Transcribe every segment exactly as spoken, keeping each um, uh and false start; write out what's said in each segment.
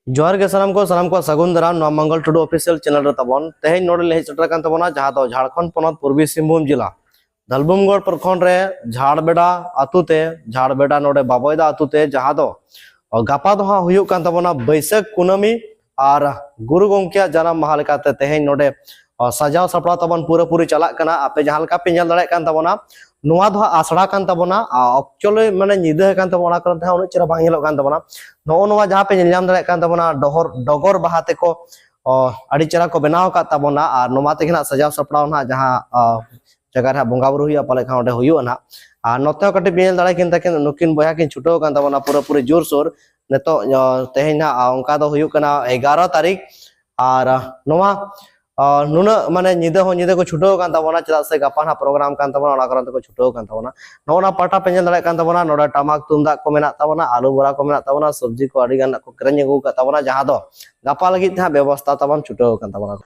ᱡᱚᱦᱟᱨ ᱜᱮ ᱥᱟᱱᱟᱢ ᱠᱚ, ᱥᱟᱱᱟᱢ ᱠᱚᱣᱟᱜ ᱥᱟᱹᱜᱩᱱ ᱫᱟᱨᱟᱢ ᱱᱚᱣᱟ ᱢᱚᱝᱜᱚᱞ ᱴᱩᱰᱩ ᱚᱯᱷᱤᱥᱤᱭᱟᱞ ᱪᱮᱱᱮᱞ ᱨᱮ ᱛᱟᱵᱚᱱ᱾ ᱛᱮᱦᱮᱧ ᱱᱚᱰᱮ ᱞᱮ ᱦᱮᱡ ᱥᱮᱴᱮᱨ ᱟᱠᱟᱱ ᱛᱟᱵᱚᱱᱟ ᱡᱟᱦᱟᱸ ᱫᱚ ᱡᱷᱟᱲᱠᱷᱚᱸᱰ ᱯᱚᱱᱚᱛ ᱯᱩᱨᱵᱤ ᱥᱤᱝᱵᱷᱩᱢ ᱡᱮᱞᱟ ᱫᱷᱟᱞᱵᱩᱢᱜᱚᱲ ᱯᱨᱚᱠᱷᱚᱸᱰ ᱨᱮ ᱡᱷᱟᱲᱵᱮᱰᱟ ᱟᱛᱳ ᱛᱮ, ᱡᱷᱟᱲᱵᱮᱰᱟ ᱱᱚᱰᱮ ᱵᱟᱵᱚᱭᱫᱟ ᱟᱛᱳ ᱛᱮ, ᱡᱟᱦᱟᱸ ᱫᱚ ᱜᱟᱯᱟ ᱫᱚ ᱦᱟᱸᱜ ᱦᱩᱭᱩᱜ ᱠᱟᱱ ᱛᱟᱵᱚᱱᱟ ᱵᱟᱹᱭᱥᱟᱹᱠᱷ ᱠᱩᱱᱟᱹᱢᱤ ᱟᱨ ᱜᱩᱨᱩ ᱜᱚᱢᱠᱮᱭᱟᱜ ᱡᱟᱱᱟᱢ ᱢᱟᱦᱟ ᱞᱮᱠᱟᱛᱮ ᱛᱮᱦᱮᱧ ᱱᱚᱰᱮ ᱚ, ᱥᱟᱡᱟᱣ ᱥᱟᱯᱲᱟᱣ ᱛᱟᱵᱚᱱ ᱯᱩᱨᱟᱹᱯᱩᱨᱤ ᱪᱟᱞᱟᱜ ᱠᱟᱱᱟ᱾ ᱟᱯᱮ ᱡᱟᱦᱟᱸ ᱞᱮᱠᱟ ᱯᱮ ᱧᱮᱞ ᱫᱟᱲᱮᱭᱟᱜ ᱠᱟᱱ ᱛᱟᱵᱚᱱᱟ, ᱱᱚᱣᱟ ᱫᱚ ᱦᱟᱸᱜ ᱟᱥᱲᱟ ᱠᱟᱱ ᱛᱟᱵᱚᱱᱟ᱾ ᱟᱨ actually ᱢᱟᱱᱮ ᱧᱤᱫᱟᱹ ᱟᱠᱟᱱ ᱛᱟᱵᱚᱱᱟ, ᱚᱱᱟ ᱠᱟᱨᱚᱱ ᱛᱮ ᱦᱟᱸᱜ ᱩᱱᱟᱹᱜ ᱪᱮᱦᱨᱟ ᱵᱟᱝ ᱧᱮᱞᱚᱜ ᱠᱟᱱ ᱛᱟᱵᱚᱱᱟ᱾ ᱱᱚᱜᱼᱚ ᱱᱚᱣᱟ ᱡᱟᱦᱟᱸ ᱯᱮ ᱧᱮᱞ ᱧᱟᱢ ᱫᱟᱲᱮᱭᱟᱜ ᱠᱟᱱ ᱛᱟᱵᱚᱱᱟ, ᱰᱚᱦᱚᱨ ᱰᱚᱜᱚᱨ ᱵᱟᱦᱟ ᱛᱮᱠᱚ ᱚ, ᱟᱹᱰᱤ ᱪᱮᱦᱨᱟ ᱠᱚ ᱵᱮᱱᱟᱣ ᱟᱠᱟᱫ ᱛᱟᱵᱚᱱᱟ᱾ ᱟᱨ ᱱᱚᱣᱟ ᱛᱮᱜᱮ ᱦᱟᱸᱜ ᱥᱟᱡᱟᱣ ᱥᱟᱯᱲᱟᱣ ᱱᱟᱦᱟᱜ ᱡᱟᱦᱟᱸ ᱚ, ᱡᱟᱭᱜᱟ ᱨᱮ ᱦᱟᱸᱜ ᱵᱚᱸᱜᱟ ᱵᱩᱨᱩ ᱦᱩᱭᱩᱜᱼᱟ, ᱯᱟᱞᱮ ᱠᱷᱟᱱ ᱚᱸᱰᱮ ᱦᱩᱭᱩᱜᱼᱟ ᱱᱟᱦᱟᱜ᱾ ᱟᱨ ᱱᱚᱛᱮ ᱦᱚᱸ ᱠᱟᱹᱴᱤᱡ ᱯᱮ ᱧᱮᱞ ᱫᱟᱲᱮᱭᱟᱜ ᱠᱟᱱ ᱛᱟᱹᱠᱤᱱ, ᱱᱩᱠᱤᱱ ᱵᱚᱭᱦᱟ ᱠᱤᱱ ᱪᱷᱩᱴᱟᱹᱣ ᱟᱠᱟᱱ ᱛᱟᱵᱚᱱᱟ ᱯᱩᱨᱟᱹᱯᱩᱨᱤ ᱡᱳᱨᱥᱳᱨ᱾ ᱱᱤᱛᱚᱜ ᱚ, ᱛᱮᱦᱮᱧ ᱱᱟᱦᱟᱜ ᱚᱱᱠᱟ ᱫᱚ ᱦᱩᱭᱩᱜ ᱠᱟᱱᱟ ᱮᱜᱟᱨᱚ ᱛᱟᱹᱨᱤᱠᱷ᱾ ᱟᱨ ᱱᱚᱣᱟ ᱟᱨ ᱱᱩᱱᱟᱹᱜ ᱢᱟᱱᱮ ᱧᱤᱫᱟᱹ ᱦᱚᱸ ᱧᱤᱫᱟᱹ ᱠᱚ ᱪᱷᱩᱴᱟᱹᱣ ᱟᱠᱟᱱ ᱛᱟᱵᱚᱱᱟ, ᱪᱮᱫᱟᱜ ᱥᱮ ᱜᱟᱯᱟ ᱱᱟᱦᱟᱜ ᱯᱨᱳᱜᱨᱟᱢ ᱠᱟᱱ ᱛᱟᱵᱚᱱᱟ, ᱚᱱᱟ ᱠᱟᱨᱚᱱ ᱛᱮᱠᱚ ᱪᱷᱩᱴᱟᱹᱣ ᱟᱠᱟᱱ ᱛᱟᱵᱚᱱᱟ᱾ ᱱᱚᱜᱼᱚ ᱱᱟ ᱯᱟᱦᱴᱟ ᱯᱮ ᱧᱮᱞ ᱫᱟᱲᱮᱭᱟᱜ ᱠᱟᱱ ᱛᱟᱵᱚᱱᱟ, ᱱᱚᱰᱮ ᱴᱟᱢᱟᱠ ᱛᱩᱢᱫᱟᱜ ᱠᱚ ᱢᱮᱱᱟᱜ ᱛᱟᱵᱚᱱᱟ, ᱟᱹᱞᱩ ᱵᱚᱨᱟ ᱠᱚ ᱢᱮᱱᱟᱜ ᱛᱟᱵᱚᱱᱟ, ᱥᱚᱵᱽᱡᱤ ᱠᱚ ᱟᱹᱰᱤ ᱜᱟᱱ ᱠᱚ ᱠᱤᱨᱤᱧ ᱟᱹᱜᱩ ᱟᱠᱟᱫ ᱛᱟᱵᱚᱱᱟ, ᱡᱟᱦᱟᱸ ᱫᱚ ᱜᱟᱯᱟ ᱞᱟᱹᱜᱤᱫ ᱛᱮ ᱦᱟᱸᱜ ᱵᱮᱵᱚᱥᱛᱟ ᱛᱟᱵᱚᱱ ᱪᱷᱩᱴᱟᱹᱣ ᱟᱠᱟᱱ ᱛᱟᱵᱚᱱᱟ᱾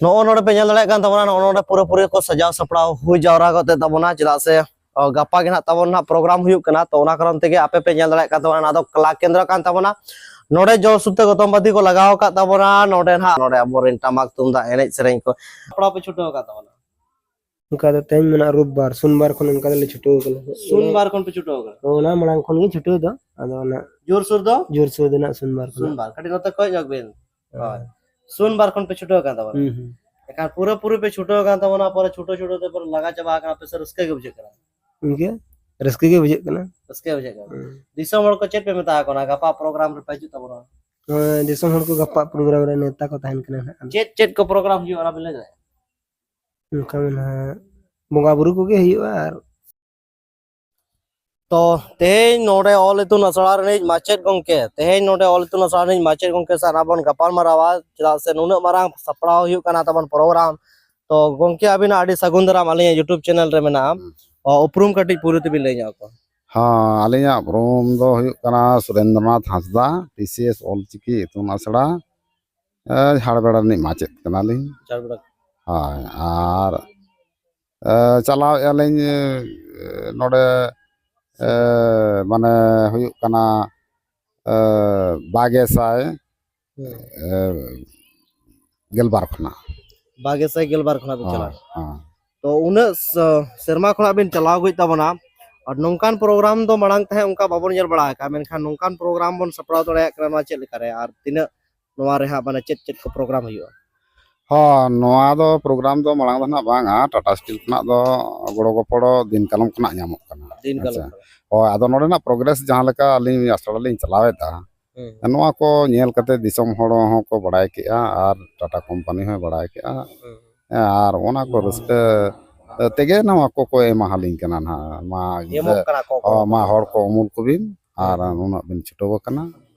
ᱱᱚᱜᱼᱚ ᱱᱚᱰᱮ ᱯᱮ ᱧᱮᱞ ᱫᱟᱲᱮᱭᱟᱜ ᱠᱟᱱ ᱛᱟᱵᱚᱱᱟ, ᱱᱚᱜᱼᱚ ᱱᱚᱰᱮ ᱯᱩᱨᱟᱹᱯᱩᱨᱤ ᱠᱚ ᱥᱟᱡᱟᱣ ᱥᱟᱯᱲᱟᱣ ᱦᱩᱭ ᱡᱟᱣᱨᱟ ᱜᱚᱫ ᱮᱫ ᱛᱟᱵᱚᱱᱟ, ᱪᱮᱫᱟᱜ ᱥᱮ ᱚ, ᱜᱟᱯᱟ ᱜᱮ ᱱᱟᱦᱟᱜ ᱛᱟᱵᱚᱱ ᱱᱟᱦᱟᱜ ᱯᱨᱳᱜᱨᱟᱢ ᱦᱩᱭᱩᱜ ᱠᱟᱱᱟ᱾ ᱛᱚ ᱚᱱᱟ ᱠᱟᱨᱚᱱ ᱛᱮᱜᱮ ᱟᱯᱮ ᱯᱮ ᱧᱮᱞ ᱫᱟᱲᱮᱭᱟᱜ ᱠᱟᱱ ᱛᱟᱵᱚᱱᱟ, ᱚᱱᱟ ᱫᱚ ᱠᱞᱟ ᱠᱮᱱᱫᱨᱚ ᱠᱟᱱ ᱛᱟᱵᱚᱱᱟ᱾ ᱱᱚᱰᱮ ᱡᱚᱥ ᱥᱩᱛᱟᱹ ᱜᱚᱛᱚᱢ ᱵᱟᱫᱤ ᱠᱚ ᱞᱟᱜᱟᱣ ᱟᱠᱟᱫ ᱛᱟᱵᱚᱱᱟ᱾ ᱱᱚᱰᱮ ᱱᱟᱦᱟᱜ ᱱᱚᱰᱮ ᱟᱵᱚᱨᱮᱱ ᱴᱟᱢᱟᱠ ᱛᱩᱢᱫᱟᱜ ᱮᱱᱮᱡ ᱥᱮᱨᱮᱧ ᱠᱚ ᱥᱟᱯᱲᱟᱣ ᱯᱮ ᱪᱷᱩᱴᱟᱹᱣ ᱟᱠᱟᱫ ᱛᱟᱵᱚᱱᱟ᱾ ᱚᱱᱠᱟ ᱫᱚ ᱛᱮᱦᱮᱧ ᱢᱮᱱᱟᱜ ᱨᱳᱵᱵᱟᱨ, ᱥᱳᱢᱵᱟᱨ ᱠᱷᱚᱱ ᱚᱱᱠᱟ ᱫᱚᱞᱮ ᱪᱷᱩᱴᱟᱹᱣ ᱟᱠᱟᱱᱟ᱾ ᱥᱳᱢᱵᱟᱨ ᱠᱷᱚᱱ ᱯᱮ ᱪᱷᱩᱴᱟᱹᱣ ᱟᱠᱟᱱᱟ? ᱚᱱᱟ ᱢᱟᱲᱟᱝ ᱠᱷᱚᱱ ᱜᱮ ᱪᱷᱩᱴᱟᱹᱣ ᱫᱚ, ᱟᱫᱚ ᱚᱱᱟ ᱡᱳᱨᱥᱳᱨ ᱫᱚ? ᱡᱳᱨᱥᱳᱨ ᱫᱚ ᱱᱟᱜ ᱥᱳᱢᱵᱟᱨ ᱠᱷᱚᱱ᱾ ᱥᱳᱢᱵᱟᱨ, ᱠᱟᱹᱴᱤᱡ ᱱᱚᱛᱮ ᱠᱚᱭᱚᱜ ᱧᱚᱜ ᱵᱤᱱ᱾ ᱦᱳᱭ᱾ ᱦᱳᱭ᱾ ᱥᱳᱢᱵᱟᱨ ᱠᱷᱚᱱ ᱯᱮ ᱪᱷᱩᱴᱟᱹᱣ ᱟᱠᱟᱱ ᱛᱟᱵᱚᱱᱟ᱾ ᱦᱩᱸ, ᱦᱩᱸ᱾ ᱮᱱᱠᱷᱟᱱ ᱯᱩᱨᱟᱹ ᱯᱩᱨᱤ ᱯᱮ ᱪᱷᱩᱴᱟᱹᱣ ᱟᱠᱟᱱ ᱛᱟᱵᱚᱱᱟ, ᱯᱚᱨᱮ ᱪᱷᱩᱴᱟᱹᱣ ᱪᱷᱩᱴᱟᱹᱣ ᱛᱮ ᱯᱩᱨᱟᱹ ᱞᱟᱸᱜᱟ ᱪᱟᱵᱟ ᱟᱠᱟᱱᱟ ᱯᱮ ᱥᱮ ᱨᱟᱹᱥᱠᱟᱹ ᱜᱮ ᱵᱩᱡᱷᱟᱹᱜ ᱠᱟᱱᱟ? ᱤᱱᱠᱟᱹ ᱨᱟᱹᱥᱠᱟᱹ ᱜᱮ ᱵᱩᱡᱷᱟᱹᱜ ᱠᱟᱱᱟ᱾ ᱨᱟᱹᱥᱠᱟᱹ ᱵᱩᱡᱷᱟᱹᱜ ᱠᱟᱱᱟ᱾ ᱦᱩᱸ᱾ ᱫᱤᱥᱚᱢ ᱦᱚᱲ ᱠᱚ ᱪᱮᱫ ᱯᱮ ᱢᱮᱛᱟ ᱠᱚ ᱠᱟᱱᱟ ᱜᱟᱯᱟ ᱯᱨᱳᱜᱨᱟᱢ ᱨᱮᱯᱮ ᱦᱤᱡᱩᱜ ᱛᱟᱵᱚᱱᱟ? ᱦᱳᱭ, ᱫᱤᱥᱚᱢ ᱦᱚᱲ ᱠᱚ ᱜᱟᱯᱟ ᱯᱨᱳᱜᱨᱟᱢ ᱨᱮ ᱱᱮᱣᱛᱟ ᱠᱚ ᱛᱟᱦᱮᱱ ᱠᱟᱱᱟ ᱱᱟᱦᱟᱜ᱾ ᱪᱮᱫ ᱪᱮᱫ ᱠᱚ ᱯᱨᱳᱜᱨᱟᱢ ᱦᱩᱭᱩᱜᱼᱟ, ᱚᱱᱟ ᱵᱤᱱ ᱞᱟᱹᱭ ᱫᱟᱲᱮᱭᱟᱜᱼᱟ? ᱚᱱᱠᱟ ᱢᱟ ᱱᱟᱦᱟᱜ ᱵᱚᱸᱜᱟ ᱵᱩᱨᱩ ᱠᱚᱜᱮ ᱦᱩᱭᱩᱜᱼᱟ᱾ ᱟᱨ ᱛᱚ ᱛᱮᱦᱮᱧ ᱱᱚᱰᱮ ᱚᱞ ᱤᱛᱩᱱ ᱟᱥᱲᱟ ᱨᱤᱱᱤᱡ ᱢᱟᱪᱮᱫ ᱜᱚᱢᱠᱮ, ᱛᱮᱦᱮᱧ ᱱᱚᱰᱮ ᱚᱞ ᱤᱛᱩᱱ ᱟᱥᱲᱟ ᱨᱤᱱᱤᱡ ᱢᱟᱪᱮᱫ ᱜᱚᱢᱠᱮ ᱥᱟᱶ ᱱᱟᱜ ᱵᱚᱱ ᱜᱟᱯᱟᱞ ᱢᱟᱨᱟᱣᱟ, ᱪᱮᱫᱟᱜ ᱥᱮ ᱱᱩᱱᱟᱹᱜ ᱢᱟᱨᱟᱝ ᱥᱟᱯᱲᱟᱣ ᱦᱩᱭᱩᱜ ᱠᱟᱱᱟ ᱛᱟᱵᱚᱱ ᱯᱨᱳᱜᱨᱟᱢ᱾ ᱛᱚ ᱜᱚᱢᱠᱮ, ᱟᱹᱵᱤᱱᱟᱜ ᱟᱹᱰᱤ ᱥᱟᱹᱜᱩᱱ ᱫᱟᱨᱟᱢ ᱟᱹᱞᱤᱧᱟᱜ YouTube ᱪᱮᱱᱮᱞ ᱨᱮ ᱢᱮᱱᱟᱜᱼᱟ᱾ ᱦᱩᱸ᱾ ᱚ, ᱩᱯᱨᱩᱢ ᱠᱟᱹᱴᱤᱡ ᱯᱩᱨᱟᱹ ᱛᱮᱵᱤᱱ ᱞᱟᱹᱭ ᱧᱚᱜ ᱟᱠᱚᱣᱟ᱾ ᱦᱮᱸ, ᱟᱹᱞᱤᱧᱟᱜ ᱩᱯᱨᱩᱢ ᱫᱚ ᱦᱩᱭᱩᱜ ᱠᱟᱱᱟ ᱥᱩᱨᱮᱱᱫᱨᱚᱱᱟᱛᱷ ᱦᱟᱸᱥᱫᱟ, ᱴᱤ ᱥᱤ ᱮᱥ ᱚᱞᱪᱤᱠᱤ ᱤᱛᱩᱱ ᱟᱥᱲᱟ, ᱮ, ᱡᱷᱟᱲᱵᱮᱲᱟ ᱨᱤᱱᱤᱡ ᱢᱟᱪᱮᱫ ᱠᱟᱱᱟᱞᱤᱧ᱾ ᱡᱷᱟᱲᱵᱮᱲᱟ᱾ ᱦᱳᱭ, ᱟᱨ, ᱮ, ᱪᱟᱞᱟᱣᱮᱫᱼᱟ ᱞᱤᱧ, ᱮ, ᱱᱚᱰᱮ, ᱮ, ᱢᱟᱱᱮ ᱦᱩᱭᱩᱜ ᱠᱟᱱᱟ, ᱮ, ᱵᱟᱜᱮ ᱥᱟᱭ ᱦᱩᱸ᱾ ᱮ, ᱜᱮᱞᱵᱟᱨ ᱠᱷᱚᱱᱟᱜ᱾ ᱵᱟᱜᱮ ᱥᱟᱭ ᱜᱮᱞᱵᱟᱨ ᱠᱷᱚᱱᱟᱜ ᱵᱤᱱ ᱦᱮᱸ, ᱪᱟᱞᱟᱜ᱾ ᱦᱮᱸ᱾ ᱛᱚ ᱩᱱᱟᱹᱜ ᱥ-, ᱥᱮᱨᱢᱟ ᱠᱷᱚᱱᱟᱜ ᱵᱤᱱ ᱪᱟᱞᱟᱣ ᱟᱹᱜᱩᱭᱮᱫ ᱛᱟᱵᱚᱱᱟ, ᱟᱨ ᱱᱚᱝᱠᱟᱱ ᱯᱨᱳᱜᱨᱟᱢ ᱫᱚ ᱢᱟᱲᱟᱝ ᱛᱟᱦᱮᱸ ᱚᱱᱠᱟ ᱵᱟᱵᱚᱱ ᱧᱮᱞ ᱵᱟᱲᱟ ᱟᱠᱟᱫᱼᱟ, ᱢᱮᱱᱠᱷᱟᱱ ᱱᱚᱝᱠᱟᱱ ᱯᱨᱳᱜᱨᱟᱢ ᱵᱚᱱ ᱥᱟᱯᱲᱟᱣ ᱫᱟᱲᱮᱭᱟᱜ ᱠᱟᱱᱟ, ᱱᱚᱣᱟ ᱪᱮᱫ ᱞᱮᱠᱟᱨᱮ ᱟᱨ ᱛᱤᱱᱟᱹᱜ ᱱᱚᱣᱟ ᱨᱮ ᱦᱟᱸᱜ ᱢᱟᱱᱮ ᱪᱮᱫ ᱪᱮᱫ ᱠᱚ ᱯᱨᱳᱜᱨᱟᱢ ᱦᱩᱭᱩᱜᱼᱟ? ᱦᱚᱸ, ᱱᱚᱣᱟ ᱫᱚ ᱯᱨᱳᱜᱨᱟᱢ ᱫᱚ ᱢᱟᱲᱟᱝ ᱫᱚ ᱱᱟᱦᱟᱜ ᱵᱟᱝᱟ, ᱴᱟᱴᱟ ᱥᱴᱤᱞ ᱠᱷᱚᱱᱟᱜ ᱫᱚ ᱜᱚᱲᱚ ᱜᱚᱯᱚᱲᱚ ᱫᱤᱱ ᱠᱟᱞᱚᱢ ᱠᱷᱚᱱᱟᱜ ᱧᱟᱢᱚᱜ ᱠᱟᱱᱟ᱾ ᱫᱤᱱ ᱠᱟᱞᱚᱢ ᱦᱮᱸᱥᱮ? ᱠᱷᱚᱱᱟᱜ᱾ ᱦᱳᱭ, ᱟᱫᱚ ᱱᱚᱰᱮᱱᱟᱜ ᱯᱨᱳᱜᱨᱮᱥ ᱡᱟᱦᱟᱸ ᱞᱮᱠᱟ ᱟᱹᱞᱤᱧ ᱟᱥᱲᱟ ᱞᱤᱧ ᱪᱟᱞᱟᱣᱮᱫᱟ, ᱦᱩᱸ᱾ ᱱᱚᱣᱟ ᱠᱚ ᱧᱮᱞ ᱠᱟᱛᱮ ᱫᱤᱥᱚᱢ ᱦᱚᱲ ᱦᱚᱸᱠᱚ ᱵᱟᱲᱟᱭ ᱠᱮᱜᱼᱟ ᱟᱨ ᱴᱟᱴᱟ ᱠᱚᱢᱯᱟᱱᱤ ᱦᱚᱸᱭ ᱵᱟᱲᱟᱭ ᱠᱮᱜᱼᱟ᱾ ᱦᱩᱸ᱾ ᱦᱮᱸ, ᱟᱨ ᱚᱱᱟ ᱠᱚ ᱨᱟᱹᱥᱠᱟᱹ ᱛᱮᱜᱮ ᱱᱚᱣᱟ ᱠᱚᱠᱚ ᱮᱢᱟᱦᱟᱞᱤᱧ ᱠᱟᱱᱟ ᱱᱟᱦᱟᱜ᱾ ᱢᱟ ᱮᱢᱚᱜ ᱜᱤᱫᱽᱨᱟᱹ, ᱠᱟᱱᱟ ᱠᱚ ᱦᱚᱸ, ᱠᱚ᱾ ᱢᱟ ᱦᱚᱲ ᱠᱚ ᱩᱢᱩᱞ ᱠᱚᱵᱤᱱ ᱟᱨ ᱦᱩᱸ᱾ ᱱᱩᱱᱟᱹᱜ ᱵᱤᱱ ᱪᱷᱩᱴᱟᱹᱣ ᱟᱠᱟᱱᱟ᱾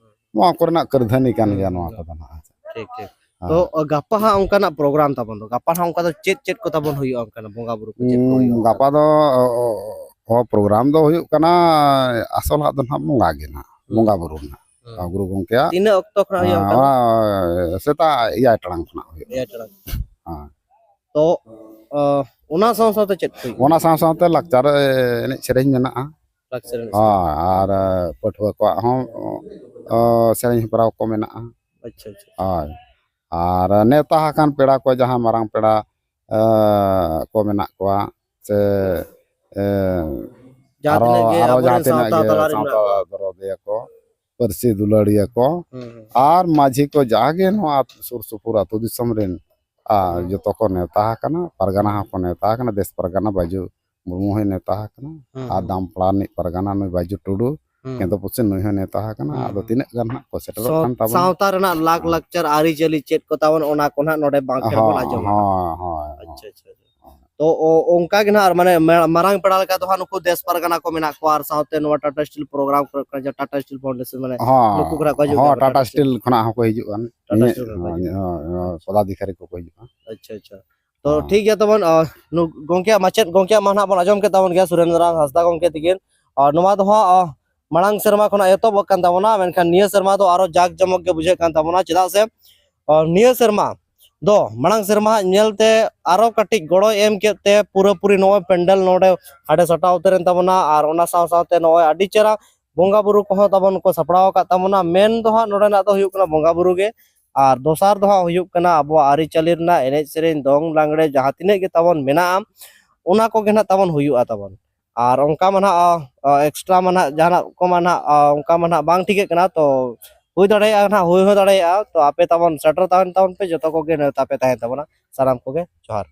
ᱱᱚᱣᱟ ᱠᱚᱨᱮᱱᱟᱜ ᱠᱟᱹᱨᱫᱷᱟᱹᱱᱤ ᱠᱟᱱ ᱦᱩᱸ, ᱜᱮᱭᱟ ᱱᱚᱣᱟ ᱦᱩᱸ᱾ ᱠᱚᱫᱚ ᱱᱟᱦᱟᱜ᱾ ᱴᱷᱤᱠ, ᱴᱷᱤᱠ᱾ ᱦᱮᱸ᱾ ᱛᱚ, ᱜᱟᱯᱟ ᱦᱟᱸᱜ ᱚᱱᱠᱟᱱᱟᱜ ᱯᱨᱳᱜᱨᱟᱢ ᱛᱟᱵᱚᱱ ᱫᱚ, ᱜᱟᱯᱟ ᱦᱟᱸᱜ ᱚᱱᱠᱟ ᱫᱚ ᱪᱮᱫ ᱪᱮᱫ ᱠᱚ ᱛᱟᱵᱚᱱ ᱦᱩᱭᱩᱜᱼᱟ, ᱚᱱᱠᱟᱱᱟᱜ ᱵᱚᱸᱜᱟ ᱵᱩᱨᱩ ᱠᱚ ᱪᱮᱫ ᱠᱚ ᱩᱸ, ᱦᱩᱭᱩᱜᱼᱟ ᱚᱱᱠᱟ ᱜᱟᱯᱟ ᱫᱚ? ᱫᱚ, ᱚ, ᱚ, ᱚ, ᱯᱨᱳᱜᱨᱟᱢ ᱫᱚ ᱦᱩᱭᱩᱜ ᱠᱟᱱᱟ, ᱟᱥᱚᱞ ᱦᱟᱸᱜ ᱫᱚ ᱱᱟᱦᱟᱜ ᱵᱚᱸᱜᱟ ᱜᱮ ᱱᱟᱦᱟᱜ, ᱦᱩᱸ᱾ ᱵᱚᱸᱜᱟ ᱵᱩᱨᱩ ᱱᱟᱦᱟᱜ᱾ ᱦᱩᱸ᱾ ᱜᱩᱨᱩ ᱜᱚᱢᱠᱮᱭᱟᱜ, ᱛᱤᱱᱟᱹᱜ ᱚᱠᱛᱚ ᱠᱷᱚᱱᱟᱜ ᱦᱩᱭᱩᱜᱼᱟ ᱚᱱᱠᱟ ᱫᱚ? ᱟᱸ, ᱥᱮᱛᱟᱜ ᱮᱭᱟᱭ ᱴᱟᱲᱟᱝ ᱠᱷᱚᱱᱟᱜ ᱦᱩᱭᱩᱜᱼᱟ᱾ ᱮᱭᱟᱭ ᱴᱟᱲᱟᱝ᱾ ᱦᱮᱸ᱾ ᱛᱚ, ᱚ, ᱚᱱᱟ ᱥᱟᱶ ᱥᱟᱶᱛᱮ ᱪᱮᱫ ᱠᱚ ᱦᱩᱭᱩᱜᱼᱟ? ᱚᱱᱟ ᱥᱟᱶ ᱥᱟᱶᱛᱮ ᱞᱟᱠᱪᱟᱨ, ᱮ, ᱮᱱᱮᱡ ᱥᱮᱨᱮᱧ ᱢᱮᱱᱟᱜᱼᱟ᱾ ᱞᱟᱠᱪᱟᱨ ᱮᱱᱮᱡ ᱦᱳᱭ, ᱥᱮᱨᱮᱧ᱾ ᱟᱨ, ᱮ, ᱯᱟᱹᱴᱷᱩᱣᱟᱹ ᱠᱚᱣᱟᱜ ᱦᱚᱸ, ᱚ, ᱥᱮᱨᱮᱧ ᱦᱮᱯᱨᱟᱣ ᱠᱚ ᱢᱮᱱᱟᱜᱼᱟ᱾ ᱟᱪᱪᱷᱟ, ᱟᱪᱪᱷᱟ, ᱟᱪᱪᱷᱟ᱾ ᱦᱳᱭ᱾ ᱟᱨ ᱱᱮᱣᱛᱟ ᱟᱠᱟᱱ ᱯᱮᱲᱟ ᱠᱚ, ᱡᱟᱦᱟᱸ ᱢᱟᱨᱟᱝ ᱯᱮᱲᱟ, ᱮ, ᱠᱚ ᱢᱮᱱᱟᱜ ᱠᱚᱣᱟ, ᱥᱮ, ᱮ, ᱡᱟᱦᱟᱸ ᱟᱨᱚ, ᱛᱤᱱᱟᱹᱜ ᱜᱮ ᱟᱨᱚ ᱟᱵᱚᱨᱮᱱ ᱡᱟᱦᱟᱸ ᱛᱤᱱᱟᱹᱜ ᱥᱟᱶᱛᱟ ᱜᱮ ᱛᱟᱞᱟ ᱨᱮ ᱥᱟᱶᱛᱟ ᱢᱮᱱᱟᱜ ᱠᱚᱣᱟ᱾ ᱫᱚᱨᱚᱫᱤᱭᱟᱹ ᱠᱚ, ᱯᱟᱹᱨᱥᱤ ᱫᱩᱞᱟᱹᱲᱤᱭᱟᱹ ᱠᱚ, ᱦᱩᱸ, ᱦᱩᱸ᱾ ᱟᱨ ᱢᱟᱹᱡᱷᱤ ᱠᱚ, ᱡᱟᱜᱮ ᱱᱚᱣᱟ ᱥᱩᱨ ᱥᱩᱯᱩᱨ ᱟᱹᱛᱩ ᱫᱤᱥᱚᱢ ᱨᱮᱱ, ᱟ, ᱦᱩᱸ᱾ ᱡᱚᱛᱚ ᱠᱚ ᱱᱮᱣᱛᱟ ᱟᱠᱟᱱᱟ, ᱯᱟᱨᱜᱟᱱᱟ ᱦᱚᱸᱠᱚ ᱱᱮᱣᱛᱟ ᱟᱠᱟᱱᱟ, ᱫᱮᱥ ᱯᱟᱨᱜᱟᱱᱟ ᱵᱟᱹᱡᱩ ᱢᱩᱨᱢᱩ ᱦᱚᱸᱭ ᱱᱮᱣᱛᱟ ᱟᱠᱟᱱᱟ, ᱦᱩᱸ, ᱟᱨ ᱦᱩᱸ᱾ ᱫᱟᱢᱯᱟᱲᱟ ᱨᱤᱱᱤᱡ ᱯᱟᱨᱜᱟᱱᱟ ᱱᱩᱭ ᱵᱟᱹᱡᱩ ᱴᱩᱰᱩ, ᱦᱩᱸ, ᱠᱮᱸᱫᱚ ᱦᱩᱸ᱾ ᱯᱩᱥᱤ ᱱᱩᱭ ᱦᱚᱸᱭ ᱱᱮᱣᱛᱟ ᱟᱠᱟᱱᱟ᱾ ᱦᱩᱸ, ᱟᱫᱚ ᱦᱩᱸ᱾ ᱛᱤᱱᱟᱹᱜ ᱜᱟᱱ ᱦᱟᱸᱜ ᱠᱚ ᱥᱮᱴᱮᱨᱚᱜ ᱥᱟᱶ-, ᱠᱟᱱ ᱛᱟᱵᱚᱱᱟ᱾ ᱥᱟᱶᱛᱟ ᱨᱮᱱᱟᱜ ᱞᱟᱠ ᱦᱮᱸ᱾ ᱞᱟᱠᱪᱟᱨ ᱟᱹᱨᱤᱪᱟᱹᱞᱤ ᱪᱮᱫ ᱠᱚ ᱛᱟᱵᱚᱱ, ᱚᱱᱟ ᱠᱚ ᱱᱟᱦᱟᱜ ᱱᱚᱰᱮ ᱵᱟᱝ ᱴᱷᱮᱱ ᱵᱚᱱ ᱦᱳᱭ, ᱟᱸᱡᱚᱢᱟ᱾ ᱦᱳᱭ, ᱦᱳᱭ, ᱦᱳᱭ᱾ ᱟᱪᱪᱷᱟ, ᱟᱪᱪᱷᱟ, ᱟᱪᱪᱷᱟ᱾ ᱛᱚ, ᱚ-, ᱚᱱᱠᱟ ᱜᱮ ᱱᱟᱦᱟᱜ, ᱢᱟᱱᱮ, ᱢᱮ-, ᱢᱟᱨᱟᱝ ᱯᱮᱲᱟ ᱞᱮᱠᱟ ᱫᱚ ᱦᱟᱸᱜ ᱱᱩᱠᱩ ᱫᱮᱥ ᱯᱟᱨᱜᱟᱱᱟ ᱠᱚ ᱢᱮᱱᱟᱜ ᱠᱚᱣᱟ, ᱟᱨ ᱥᱟᱶᱛᱮ ᱱᱚᱣᱟ ᱴᱟᱴᱟ ᱥᱴᱤᱞ ᱯᱨᱳᱜᱨᱟᱢ ᱠᱚᱨᱮ ᱠᱷᱚᱱᱟᱜ ᱡᱟᱦᱟᱸ ᱴᱟᱴᱟ ᱥᱴᱤᱞ ᱯᱷᱟᱣᱩᱱᱰᱮᱥᱚᱱ, ᱢᱟᱱᱮ, ᱦᱚᱸ, ᱱᱩᱠᱩ ᱠᱚ ᱱᱟᱦᱟᱜ ᱠᱚ ᱦᱤᱡᱩᱜ ᱦᱚᱸ, ᱜᱮᱭᱟ ᱴᱟᱴᱟ ᱴᱟᱴᱟ ᱥᱴᱤᱞ? ᱥᱴᱤᱞ ᱠᱷᱚᱱᱟᱜ ᱦᱚᱸᱠᱚ ᱦᱤᱡᱩᱜᱼᱟ᱾ ᱴᱟᱴᱟ ᱱᱤᱭᱟᱹ, ᱥᱴᱤᱞ ᱠᱷᱚᱱᱟᱜ ᱠᱚ ᱦᱚᱸ, ᱦᱤᱡᱩᱜᱼᱟ᱾ ᱦᱚᱸ, ᱦᱚᱸ, ᱟᱪᱪᱷᱟ᱾ ᱯᱚᱫᱟᱫᱷᱤᱠᱟᱨᱤ ᱠᱚᱠᱚ ᱦᱤᱡᱩᱜᱼᱟ᱾ ᱟᱪᱪᱷᱟ, ᱟᱪᱪᱷᱟ᱾ ᱛᱚ, ᱦᱚᱸ᱾ ᱴᱷᱤᱠ ᱜᱮᱭᱟ, ᱛᱟᱵᱚᱱ, ᱟ, ᱱᱩ-, ᱜᱚᱝᱠᱮᱭᱟᱜ ᱢᱟᱪᱮᱫ, ᱜᱚᱝᱠᱮᱭᱟᱜ ᱢᱟ ᱱᱟᱦᱟᱜ ᱵᱚᱱ ᱟᱸᱡᱚᱢ ᱠᱮᱫ ᱛᱟᱵᱚᱱ ᱜᱮᱭᱟ, ᱥᱩᱨᱮᱱᱫᱨᱚ ᱦᱟᱸᱥᱫᱟ ᱜᱚᱝᱠᱮ ᱛᱤᱠᱤᱱ᱾ ᱟᱨ ᱱᱚᱣᱟ ᱫᱚ ᱦᱟᱸᱜ, ᱟ, ᱢᱟᱲᱟᱝ ᱥᱮᱨᱢᱟ ᱠᱷᱚᱱᱟᱜ ᱮᱛᱚᱦᱚᱵ ᱟᱠᱟᱱ ᱛᱟᱵᱚᱱᱟ, ᱢᱮᱱᱠᱷᱟᱱ ᱱᱤᱭᱟᱹ ᱥᱮᱨᱢᱟ ᱫᱚ ᱟᱨᱚ ᱡᱟᱠ ᱡᱚᱢᱚᱠ ᱜᱮ ᱵᱩᱡᱷᱟᱹᱜ ᱠᱟᱱ ᱛᱟᱵᱚᱱᱟ, ᱪᱮᱫᱟᱜ ᱥᱮ, ᱟ, ᱱᱤᱭᱟᱹ ᱥᱮᱨᱢᱟ ᱫᱚ ᱢᱟᱲᱟᱝ ᱥᱮᱨᱢᱟ ᱦᱟᱸᱜ ᱧᱮᱞᱛᱮ ᱟᱨᱚ ᱠᱟᱹᱴᱤᱡ ᱜᱚᱲᱚᱭ ᱮᱢ ᱠᱮᱫ ᱛᱮ ᱯᱩᱨᱟᱹᱯᱩᱨᱤ ᱱᱚᱜᱼᱚᱭ ᱯᱮᱱᱰᱮᱞ ᱱᱚᱰᱮ ᱦᱟᱸᱰᱮ ᱥᱟᱴᱟᱣ ᱩᱛᱟᱹᱨᱮᱱ ᱛᱟᱵᱚᱱᱟ, ᱟᱨ ᱚᱱᱟ ᱥᱟᱶ ᱥᱟᱶᱛᱮ ᱱᱚᱜᱼᱚᱭ ᱟᱹᱰᱤ ᱪᱮᱦᱨᱟ ᱵᱚᱸᱜᱟ ᱵᱩᱨᱩ ᱠᱚᱦᱚᱸ ᱛᱟᱵᱚᱱ ᱠᱚ ᱥᱟᱯᱲᱟᱣ ᱟᱠᱟᱫ ᱛᱟᱵᱚᱱᱟ᱾ ᱢᱮᱱ ᱫᱚ ᱦᱟᱸᱜ ᱱᱚᱰᱮᱱᱟᱜ ᱫᱚ ᱦᱩᱭᱩᱜ ᱠᱟᱱᱟ ᱵᱚᱸᱜᱟ ᱵᱩᱨᱩ ᱜᱮ, ᱟᱨ ᱫᱚᱥᱟᱨ ᱫᱚ ᱦᱟᱸᱜ ᱦᱩᱭᱩᱜ ᱠᱟᱱᱟ ᱟᱵᱚᱣᱟᱜ ᱟᱹᱨᱤᱪᱟᱹᱞᱤ ᱨᱮᱱᱟᱜ ᱮᱱᱮᱡ ᱥᱮᱨᱮᱧ, ᱫᱚᱝ ᱞᱟᱜᱽᱲᱮ ᱡᱟᱦᱟᱸ ᱛᱤᱱᱟᱹᱜ ᱜᱮ ᱛᱟᱵᱚᱱ ᱢᱮᱱᱟᱜᱼᱟ, ᱚᱱᱟ ᱠᱚᱜᱮ ᱱᱟᱦᱟᱜ ᱛᱟᱵᱚᱱ ᱦᱩᱭᱩᱜᱼᱟ ᱛᱟᱵᱚᱱ᱾ ᱟᱨ ᱚᱱᱠᱟ ᱢᱟ ᱱᱟᱦᱟᱜ ᱮᱠᱥᱴᱨᱟ ᱢᱟ ᱱᱟᱦᱟᱜ ᱡᱟᱦᱟᱱᱟᱜ ᱠᱚᱢᱟ ᱱᱟᱦᱟᱜ ᱚᱱᱠᱟ ᱢᱟ ᱱᱟᱦᱟᱜ ᱵᱟᱝ ᱴᱷᱤᱠᱟᱹᱜ ᱠᱟᱱᱟ, ᱛᱚ ᱦᱩᱭ ᱫᱟᱲᱮᱭᱟᱜᱼᱟ ᱱᱟᱦᱟᱜ, ᱦᱩᱭ ᱦᱚᱸ ᱫᱟᱲᱮᱭᱟᱜᱼᱟ᱾ ᱛᱚ ᱟᱯᱮ ᱛᱟᱵᱚᱱ ᱥᱮᱴᱮᱨ ᱛᱟᱦᱮᱱ ᱛᱟᱵᱚᱱ ᱯᱮ, ᱡᱚᱛᱚ ᱠᱚᱜᱮ ᱱᱮᱣᱛᱟ ᱯᱮ ᱛᱟᱦᱮᱱ ᱛᱟᱵᱚᱱᱟ᱾ ᱥᱟᱱᱟᱢ ᱠᱚᱜᱮ ᱡᱚᱦᱟᱨ᱾